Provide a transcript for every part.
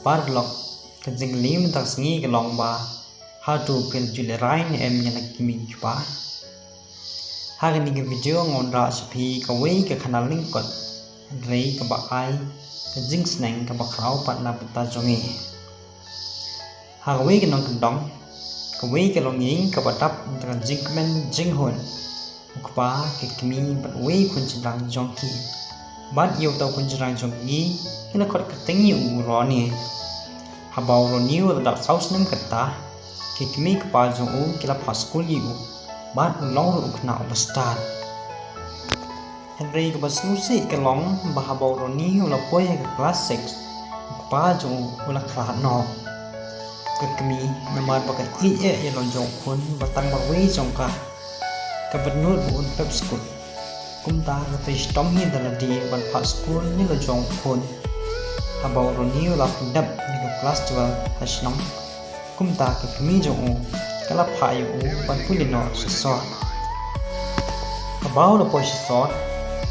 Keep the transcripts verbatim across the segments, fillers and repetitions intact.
Paralok, ka jingkylli mynta ka sngi ka long ba hato phi la ju lehrain ne em ïa la ki kmie ki kpa? Ha kane ka video ngan wanrah sha phi kawei ka khana lyngkot, hynrei kaba ai ka jingsneng kaba khraw pat na bynta jong ngi. Ha kawei ka nongkyndong, kawei ka longïing kaba dap da ka jingkmen jinghun. U kpa, ka kmie bad uwei u khun shynrang jong ki. Bad ïa uta u khun shynrang jong ki, ki la khot kyrteng ïa u Ronnie. Haba u Ronnie u la dap saw snem kata, ki kmie kpa jong u ki la phah skul ïa u, bad u long ruh u khynnah uba stad. Hynrei kaba sngewsih ka long ba haba u Ronnie u la poi ha ka klas six, u kpa jong u u la khlad noh. Ka kmie, namar ba ka ïeit eh ïa la u jong u khun ba tang marwei jong ka, ka bynnud ba un pep skul. Kumta ka trei shitom hi da lade ban phah skul ïa la u jong u khun. Haba u Ronnie u la pyndep ïa ka klas twelve ha shnong, kumta ka kmie jong u ka la phah ïa u ban pule noh sha sor. Haba u la poi sha sor,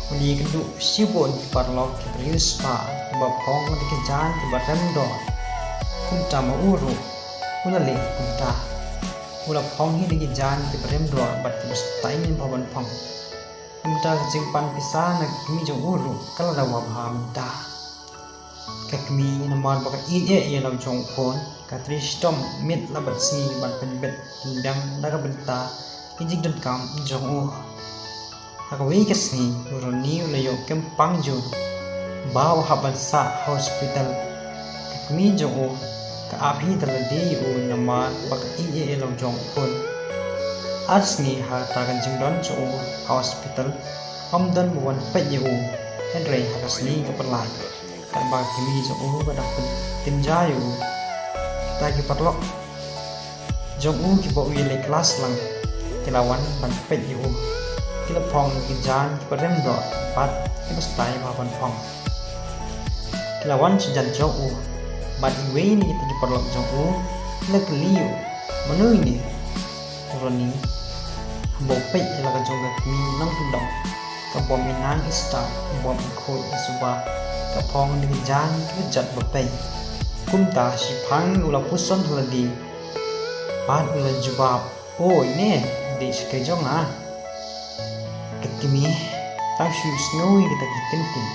u la ïakynduh shibun ki paralok kiba riewspah, kiba phong da ki jaiñ kiba rem doh. Kumta ma u ruh u la leh kumta. U la phong hi da ki jaiñ kiba rem doh bad kiba stai ngin bha ban phong. Kumta ka jingpan pisa na ka kmie jong u ruh ka la dawa bha mynta. Ka kmie, namar ba ka ïeit eh ïa la u jong u khun, ka trei shitom miet la bad sngi ban pynbit pynbiang na ka bynta ki jingdonkam jong u. Ha kawei ka sngi u Ronnie u la ïoh kem pang jur ba u hap ban sah ha hospital. Ka kmie jong u ka ap hi da lade ïa u namar ba ka ïeit eh ïa la u jong u khun. Ar sngi ha kata ka jingdon jong u ha hospital, ym don ba wan peit ïa u. Hynrei ha ka sngi kaba lai, katba ka kmie jong u ka dang pyntynjuh ïa u, kita ki paralok jong u kiba u ïaleh klas lang ki la wan ban peit ïa u. Ki la phong ki jaiñ kiba rem doh bad kiba stai bha ban phong. Ki la wan sha jan jong u bad iwei na kita ki paralok jong u ki la kylli ïa u, mano ine? Ronnie, haba u peit ïa la ka jong ka kmie nongkyndong, ka bym i nang i stad, ka bym i khuid i suba, ka phong da ki jaiñ kiba jot ba pei. Kumta shiphang u la puson ha lade bad u la jubab, "O ine, dei shi ka jong nga." Ka kmie tang shu sngew ïa kita ki ktien.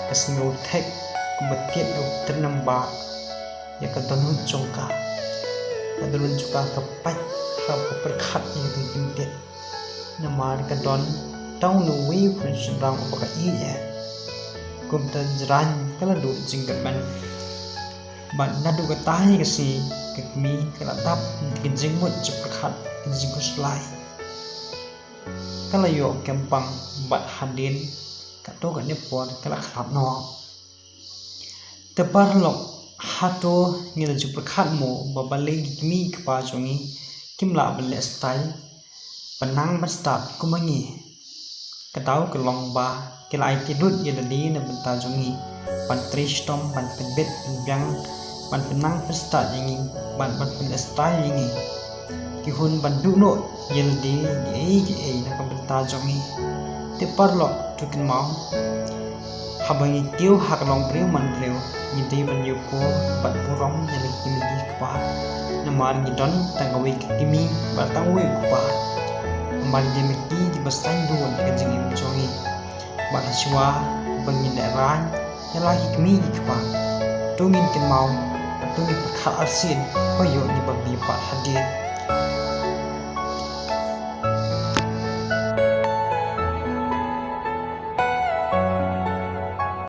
Ka sngew thik kumba tied u tyrnem ba ïa ka dohnud jong ka. Ka dohnud jong ka ka pait ha ka pyrkhat ïa kita ki ktien. Namar ka don tang uwei u khun shynrang uba ka ïeit eh. Kumta jrang ka la duh jingkyrmen. Bad naduh kata hi ka sngi ka kmie ka la dap da ka jingmut jingpyrkhat, ka jingkhuslai. Ka la ïoh kem pang bad hadien katto katne por ka la khlad noh. Te paralok, hato ngi la ju pyrkhat mo ba balei ki kmie ki kpa jong ngi kim lah ban leh style, ban nang ban stad kum ma ngi? Ka daw ka long ba ki la aiti lut ïa lade na bynta jong ngi, ban trei shitom, ban pynbit pynbiang, ban pynnang pynstad ïa ngi, ban ban pynleh style ïa ngi. Ki hun ban duh noh ïa lade kiei kiei na ka bynta jong ngi. Te paralok, to kynmaw, haba ngi kiew ha ka longbriew manbriew, ngi dei ban ïoh por bad burom ïa la ki kmie ki kpa. Namar ngi don tang kawei ka kmie bad tang uwei u kpa. Namar ngi dei ma ki kiba saiñdur ïa ka jingim jong ngi. Bad shuwa ba ngin lehrain ïa la ki kmie ki kpa, to ngin kynmaw bad to ngin pyrkhat arsien, ba ïoh ngi ba bit pat hadien.